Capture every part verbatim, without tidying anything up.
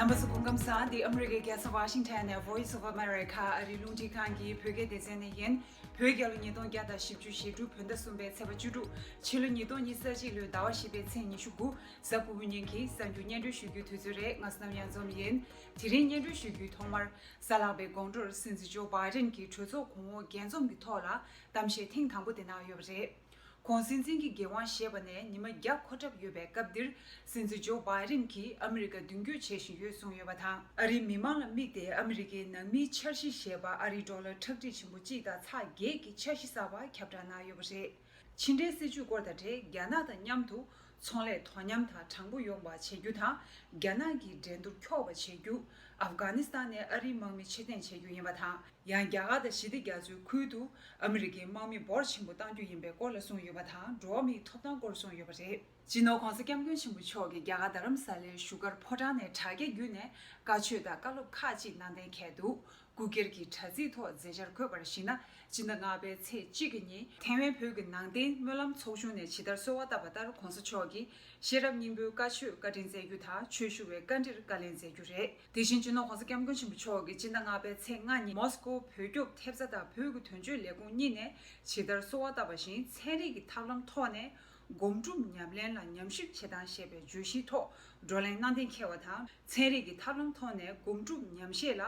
རྣམ་པ་ཚོ་སྐུ་ཁམས་བཟང་། འདི་ཨ་མི་རི་ཀའི་རྒྱལ་ས་ཝ་ཤིང་ཊོན་ནས་Voice of America ཨ་རིའི་རླུང་འཕྲིན་ཁང་གི་བོད་སྐད་སྡེ་ཚན་ནས་ཡིན། བོད་རྒྱལ་ལོ་ཉིས་སྟོང་བརྒྱ་དང་བཞི་བཅུ་ཞེ་དྲུག་བོད་ཟླ་གསུམ་པའི་ཚེས་པ་བཅུ་དྲུག་ཕྱི་ལོ་ཉིས་སྟོང་ཉི་ཤུ་རྩ་གཅིག་ལོའི་ཟླ་བ་བཞི་པའི་ཚེས་ཉི་ཤུ་དགུ། གཟའ་ཕུར་བུའི་ཉིན་གྱི་གསར་འགྱུར་སྙན་སྒྲོན་ཞུ་རྒྱུའི་དུས་ཚོད་རེད། ང་བསོད་ནམས་གཡང་འཛོམས་ཡིན། དེ་རིང་སྙན་སྒྲོན་ཞུ་རྒྱུའི་ཐོག་མར། གཟའ་ལྷག་པའི་དགོང་དྲོར་སྲིད་འཛིན་ཇོ་བྷའི་ཌེན་གྱིས་གྲོས་ཚོགས་གོང་འོག་རྒྱས་འཛོམས་ཀྱི་ཐོག་ལ་གཏམ་བཤད་ཐེངས་དང་པོ་དེ་གནང་ཡོད་པ་རེད། ཁོང་སྲིད་འཛིན་གྱི་འགན་དབང་བཞེས་པ་ནས་ཉི་མ་བརྒྱ་འཁོར་གྲབས་ཡོད་པའི་སྐབས་འདིར། སྲིད་འཛིན་ཇོ་བྷའི་ཌེན་གྱིས་ཨ་མི་རི་ཀ་མདུན་སྐྱོད་བྱེད་བཞིན་ཡོད་གསུངས་ཡོད་པ་དང་། ཨ་རིའི་མི་མང་ལ་དམིགས་ཏེ་ཨ་མི་རི་ཀའི་ནང་མིའི་འཆར་གཞི་ཞེས་པ་ཨ་རིའི་ཌོ་ལར་ཁྲག་ཁྲིག་ཆེན་པོ་གཅིག་དང་ཚེག་བརྒྱད་ཀྱི་འཆར་གཞི་གསར་པ་ཁྱབ་བསྒྲགས་གནང་ཡོད་པ་རེད། ཕྱི་འབྲེལ་སྲིད་ཇུས་སྐོར་དང་འབྲེལ། རྒྱ་ནག་དང་མཉམ་དུ་ཚོང་ལས་དོ་མཉམ་དང་དྲང་པོ་ཡོང་བ་བྱེད་རྒྱུ་དང་། རྒྱ་ནག་གི་འགྲན་བསྡུར་འཁྱོག་པ་བྱེད་རྒྱུ། ཨབ་གྷ་ནི་སི་ཐན་ནས་ཨ་རིའི་དམག་མི་ཕྱིར་འཐེན་བྱེད་རྒྱུ་ཡིན་པ་དང་། ཡང་རྒྱ་གར་དང་ཞི་བདེ་རྒྱ་མཚོའི་ཁུལ་དུ་ཨ་མི་རི་ཀའི་དམག་མི་འབོར་ཆེན་པོ་གཏང་རྒྱུ་ཡིན་པའི་སྐོར་ལ་གསུངས་ཡོད་པ་དང་། འགྲོ་བ་མིའི་ཐོབ་ཐང་སྐོར་གསུངས་ཡོད་པ་རེད། སྤྱི་ནོར་༧གོང་ས་༧སྐྱབས་མགོན་ཆེན་པོ་མཆོག་གིས་རྒྱ་གར་རྡ་རམ་ས་ལའི་བཞུགས་སྒར་ཕོ་བྲང་ནས་དྲ་རྒྱ་བརྒྱུད་ནས་བཀའ་ཆོས་དང་བཀའ་སློབ་ཁག་ཅིག་གནང་གཏན་འཁེལ་འདུག་སྐུ་སྒེར་གྱི་དྲ་ཚིགས་ཐོག་མཛད་འཆར་འཁོད་པར་གཞིགས་ན། སྤྱི་ཟླ་ལྔ་པའི་ཚེས་གཅིག་གི་ཉིན་ཐའེ་ཝན་བོད་ཀྱི་ནང་བསྟན་སྨོན་ལམ་ཚོགས་ཆུང་ནས་ཇི་ལྟར་གསོལ་བ་བཏབ་པ་ལྟར། ༧གོང་ས་མཆོག་གིས་ཤེས་རབ་སྙིང་པོའི་བཀའ་ཆོས་བཀའ་དྲིན་སྩལ་རྒྱུ་དང་། ཆོས་ཞུ་བའི་བཀའ་འདྲིར་བཀའ་ལན་སྩལ་རྒྱུ་རེད། དེ་བཞིན་སྤྱི་ནོར་༧གོང་ས་༧སྐྱབས་མགོན་ཆེན་པོ་མཆོག་གིས་སྤྱི་ཟླ་ལྔ་པའི་ཚེས་ལྔ་ཉིན་མོ་སི་ཀོ་བོད་སྐྱོབ་ཐེབས་རྩ་དང་བོད་ཀྱི་དོན་གཅོད་ལས་ཁུངས་གཉིས་ནས་ཇི་ལྟར་གསོལ་བ་བཏབ་པ་བཞིན། ཚན་རིག་གི་ཐབས་ལམ་ཐོག་ནས་སྒོམ་སྒྲུབ་ཉམས་ལེན་ལ་ཉམས་ཞིབ་བྱེད་སྟངས་ཞེས་པའི་བརྗོད་གཞིའི་ཐོག་བགྲོ་གླེང་གནང་གཏན་འཁེལ་བ་དང་། ཚན་རིག་གི་ཐབས་ལམ་ཐོག་ནས་སྒོམ་སྒྲུབ་ཉམས་བཞེས་ལ་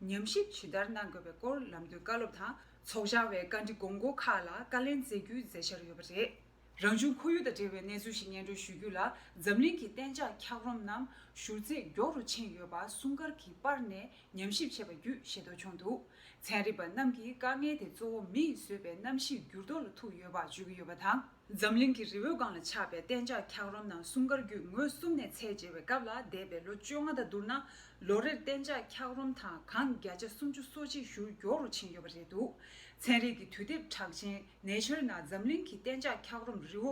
ཉམས་ཞིབ་ཇི་ལྟར་གནང་དགོས་པའི་སྐོར་ལམ་སྟོན་བཀའ་སློབ་དང་། ཚོགས་བཅར་བའི་བཀའ་འདྲི་དགོངས་སྐོར་ཁག་ལ་བཀའ་ལན་སྩལ་རྒྱུའི་མཛད་འཆར་ཡོད་པ་རེད། རང་བྱུང་ཁོར་ཡུག་དང་འབྲེལ་བའི་གནས་ཚུལ་ཞིག་སྙན་སྒྲོན་ཞུ་རྒྱུ་ལ། འཛམ་གླིང་གི་གཏན་འཇགས་འཁྱགས་རོམ་རྣམས་བཞུར་ཚད་མགྱོགས་རུ་ཕྱིན་ཡོད་པ་སྲུང་སྐར་གྱིས་པར་ནས་ཉམས་ཞིབ་བྱས་པ་བརྒྱུད་ཤེས་རྟོགས་བྱུང་འདུག་ཚན་རིག་པ་རྣམས་ཀྱིས་དཀའ་ངལ་དེ་གཙོ་བོ་མི་ཡིས་བཟོས་པའི་གནམ་གཤིས་འགྱུར་ལྡོག་ལ་ཐུག་ཡོད་པ་བརྗོད་ཀྱི་ཡོད་པ་དང་། འཛམ་གླིང་གི་རི་བོའི་སྒང་ལ་ཆགས་པའི་གཏན་འཇགས་འཁྱགས་རོམ་རྣམས་སྲུང་སྐར་བརྒྱུད་ངོས་གསུམ་ནས་ཚད་འཇལ་བའི་སྐབས་ལ། འདས་པའི་ལོ་བཅོ་ལྔ་དང་བསྡུར་ན། ལོ་རེར་གཏན་འཇགས་འཁྱགས་རོམ་དང་གངས་བརྒྱ་ཆ་སུམ་ཅུ་སོ་གཅིག་བཞུར་མགྱོགས་རུ་ཕྱིན་ཡོད་པ་རེད་འདུག་ཚན་རིག་གི་དུས་དེབ་གྲགས་ཆེན་Nature ནང་འཛམ་གླིང་གི་གཏན་འཇགས་འཁྱགས་རོམ་རི་བོ་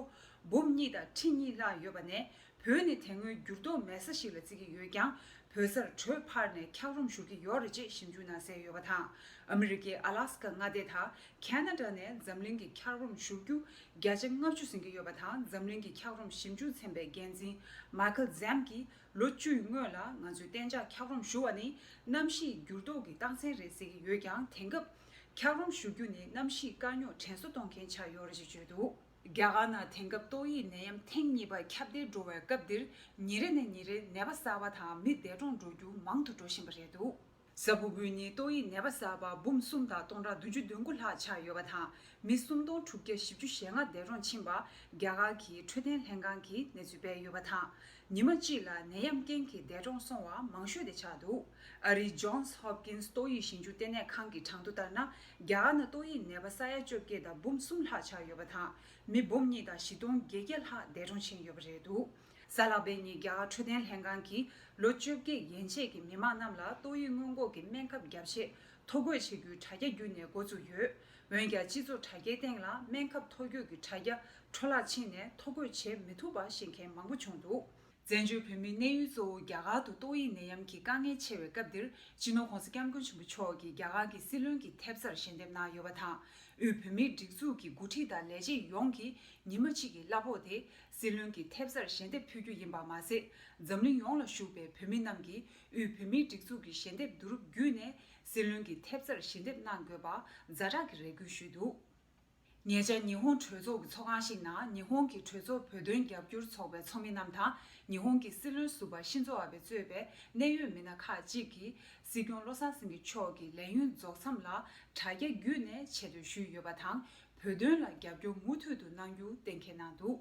འབུམ་གཉིས་དང་ཁྲི་གཉིས་ལྷག་ཡོད་པ་ནས། བོད་ནི་དེ་སྔོན་འགྱུར་ལྡོག་མེད་ས་ཞིག་ལ་བརྩི་གི་ཡོད་ཀྱང་། བོད་སར་དྲོད་འཕར་ནས་འཁྱགས་རོམ་བཞུར་གྱི་ཡོད་རེད་ཅེས་ཞིབ་འཇུག་གནང་གསལ་ཡོད་པ་དང་། ཨ་མི་རི་ཀའི་ཨ་ལ་སི་ཀ་མངའ་སྡེ་དང་ཁེ་ན་ཌ་ནས་འཛམ་གླིང་གི་འཁྱགས་རོམ་བཞུར་རྒྱུ་བརྒྱ་ཆ་ལྔ་བཅུ་ཟིན་གྱི་ཡོད་པ་དང་། འཛམ་གླིང་གི་འཁྱགས་རོམ་ཞིབ་འཇུག་ཚན་པའི་འགན་འཛིན་མཱི་ཁལ་ཛེམ་གྱིས། ལོ་བཅུའི་སྔོན་ལ་ང་ཚོས་གཏན་འཇགས་འཁྱགས་རོམ་བཞུར་བ་ནི་གནམ་གཤིས་འགྱུར་ལྡོག་གི་རྟགས་མཚན་རེད་ཟེར་གྱི་ཡོད་ཀྱང་། དེང་སྐབས་འཁྱགས་རོམ་བཞུར་རྒྱུ་ནི་གནམ་གཤིས་དཀའ་རྙོག་དྲན་གསོ་གཏོང་མཁན་ཆགས་ཡོད་རེད་ཅེས་བརྗོད་འདུག་རྒྱ་གར་ནང་དེང་སྐབས་ཏོག་དབྱིབས་ནད་ཡམས་ཐེངས་གཉིས་པ་ཁྱབ་གདལ་འགྲོ་བའི་སྐབས་འདིར། ཉིན་རེ་ནས་ཉིན་རེར་ནད་པ་གསར་པ་དང་མི་འདས་གྲོངས་འགྲོ་རྒྱུ་མང་དུ་འགྲོ་བཞིན་པ་རེད་འདུག་གཟའ་ཕུར་བུའི་ཉིན་ཏོག་དབྱིབས་ནད་པ་གསར་པ་འབུམ་གསུམ་དང་སྟོང་ཕྲག་བདུན་ཅུ་དོན་དགུ་ལྷག་ཆགས་ཡོད་པ་དང་། མི་སུམ་སྟོང་དྲུག་བརྒྱ་བཞི་བཅུ་ཞེ་ལྔ་འདས་གྲོངས་ཕྱིན་པ་རྒྱ་གར་གྱི་འཕྲོད་བསྟེན་ལྷན་ཁང་གིས་གནས་ཚུལ་སྤེལ་ཡོད་པ་དང་། ཉི་མ་གཅིག་ལ་ནད་ཡམས་རྐྱེན་གྱིས་འདས་གྲོངས་སོང་བ་མང་ཤོས་དེ་ཆགས་འདུག་ཨ་རིའི་Johns Hopkins ཏོག་དབྱིབས་ཞིབ་འཇུག་ལྟེ་གནས་ཁང་གི་གྲངས་ཐོ་ལྟར་ན། རྒྱ་གར་ནང་ཏོག་དབྱིབས་ནད་པ་ས་ཡ་བཅོ་བརྒྱད་དང་འབུམ་གསུམ་ལྷག་ཆགས་ཡོད་པ་དང་། མི་འབུམ་གཉིས་དང་བཞི་སྟོང་བརྒྱད་བརྒྱ་ལྷག་འདས་གྲོངས་ཕྱིན་ཡོད་པ་རེད་འདུག་གཟའ་ལྷག་པའི་ཉིན་རྒྱ་གར་འཕྲོད་བསྟེན་ལྷན་ཁང་གིས་ལོ་བཅོ་བརྒྱད་ཡན་ཆད་ཀྱི་མི་མང་རྣམས་ལ་ཏོག་དབྱིབས་སྔོན་འགོག་གི་སྨན་ཁབ་བརྒྱབ་ཆེད་ཐོ་འགོད་བྱེད་རྒྱུའི་དྲ་རྒྱ་བརྒྱུད་ནས་འགོ་བཙུགས་ཡོད། འོན་ཀྱང་། སྤྱི་ཚོགས་དྲ་རྒྱའི་སྟེང་ལ་སྨན་ཁབ་ཐོ་འགོད་ཀྱི་དྲ་རྒྱ་འཕྲོ་བརླག་ཕྱིན་ནས་ཐོ་འགོད་བྱེད་མི་ཐུབ་པ་ཤེས་མཁན་མང་པོ་བྱུང་འདུག་བཙན་བྱོལ་བོད་མིའི་གནས་ཡུལ་གཙོ་བོ་རྒྱ་གར་དུ་ཏོག་དབྱིབས་ནད་ཡམས་ཀྱི་དཀའ་ངལ་ཆེ་བའི་སྐབས་འདིར། སྤྱི་ནོར་༧གོང་ས་༧སྐྱབས་མགོན་ཆེན་པོ་མཆོག་གིས་རྒྱ་གར་གྱི་སྲིད་བློན་གྱི་ཐེབས་རྩར་ཞལ་འདེབས་གནང་ཡོད་པ་དང་། དབུས་བོད་མིའི་སྒྲིག་འཛུགས་ཀྱི་འགོ་ཁྲིད་དང་ལས་བྱེད་ཡོངས་ཀྱིས་ཉི་མ་གཅིག་གི་གླ་ཕོགས་དེ་སྲིད་བློན་གྱི་ཐེབས་རྩར་ཞལ་འདེབས་ཕུལ་རྒྱུ་ཡིན་པ་མ་ཟད། འཛམ་གླིང་ཡོངས་ལ་བཞུགས་པའི་བོད་མི་རྣམས་ཀྱིས་དབུས་བོད་མིའི་སྒྲིག་འཛུགས་ཀྱི་ཞལ་འདེབས་བསྡུ་རུབ་བརྒྱུད་ནས་སྲིད་བློན་གྱི་ཐེབས་རྩར་ཞལ་འདེབས་གནང་དགོས་པ་ཛ་དྲག་གི་རེ་སྐུལ་ཞུས་འདུག་ཉེ་ཆར་ཉི་ཧོང་གྲོས་ཚོགས་ཀྱི་ཚོགས་ཁང་ཞིག་ནང་ཉི་ཧོང་གི་གྲོས་ཚོགས་བོད་དོན་རྒྱབ་སྐྱོར་ཚོགས་པའི་ཚོགས་མི་རྣམས་དང་། ཉི་ཧོང་གི་སྲིད་བློན་ཟུར་པ་ཤིན་ཛོ་ཨ་བྷེ་གཙོས་པའི་གནད་ཡོད་མི་སྣ་ཁག་ཅིག་གིས་སྲིད་སྐྱོང་བློ་བཟང་སེང་གེ་མཆོག་གི་ལས་ཡུན་རྫོགས་མཚམས་ལ་དྲ་རྒྱ་བརྒྱུད་ནས་ཆེ་བསྟོད་ཞུས་ཡོད་པ་དང་། བོད་དོན་ལ་རྒྱབ་སྐྱོར་མུ་མཐུད་དུ་གནང་རྒྱུ་གཏན་འཁེལ་གནང་འདུག་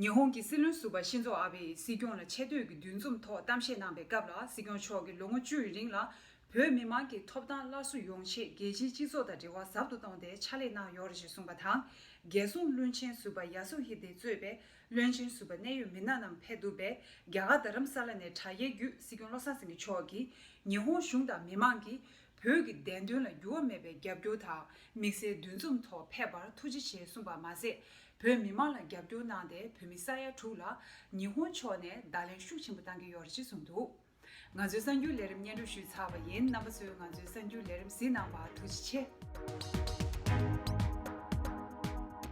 ཉི་ཧོང་གི་སྲིད་བློན་ཟུར་པ་ཤིན་ཛོ་ཨ་བྷེ་ཡིས་སྲིད་སྐྱོང་ལ་ཆེ་བསྟོད་ཀྱི་འདུ་འཛོམས་ཐོག་གཏམ་བཤད་གནང་པའི་སྐབས་ལ། སྲིད་སྐྱོང་མཆོག་གིས་ལོ་ངོ་བཅུ་ཡི་རིང་ལ་བོད་མི་མང་གི་ཐོབ་ཐང་སླར་གསོ་ཡོང་ཆེད་རྒྱལ་སྤྱིའི་སྤྱི་ཚོགས་དང་འབྲེལ་བ་ཟབ་ཏུ་བཏང་སྟེ་ཕྱག་ལས་གནང་ཡོད་རེད་ཅེས་གསུངས་པ་དང་། རྒྱལ་སྲུང་བློན་ཆེན་ཟུར་པ་ཡ་སུ་ཧི་དེ་གཙོས་པའི་བློན་ཆེན་ཟུར་པ་གནད་ཡོད་མི་སྣ་རྣམས་ཕེབས་འདུག་པས། རྒྱ་གར་རྡ་རམ་ས་ལ་ནས་དྲ་རྒྱའི་བརྒྱུད་སྲིད་སྐྱོང་བློ་བཟང་སེང་གེ་མཆོག་གིས་ཉི་ཧོང་གཞུང་དང་མི་མང་གིས་བོད་ཀྱི་བདེན་དོན་ལ་འགྱུར་བ་མེད་པའི་རྒྱབ་སྐྱོར་དང་དམིགས་བསལ་འདུ་འཛོམས་ཐོག་ཕེབས་པར་ཐུགས་རྗེ་ཆེ་གསུངས་པ་མ་ཟད། བོད་མི་མང་ལ་རྒྱབ་སྐྱོར་གནང་སྟེ་བོད་མི་ས་ཡ་དྲུག་ལ་ཉི་ཧོང་ཕྱོགས་ནས་བརྡ་ལན་ཤུགས་ཆེན་པོ་བཏང་གི་ཡོད་རེད་ཅེས་གསུངས་འདུག་ང་ཚོའི་གསར་འགྱུར་ལས་རིམ་སྙན་སྒྲོན་ཞུས་ཚར་བ་ཡིན། རྣམ་པ་ཚོས་ང་ཚོའི་གསར་འགྱུར་ལས་རིམ་གཟིགས་གནང་བར་ཐུགས་རྗེ་ཆེ།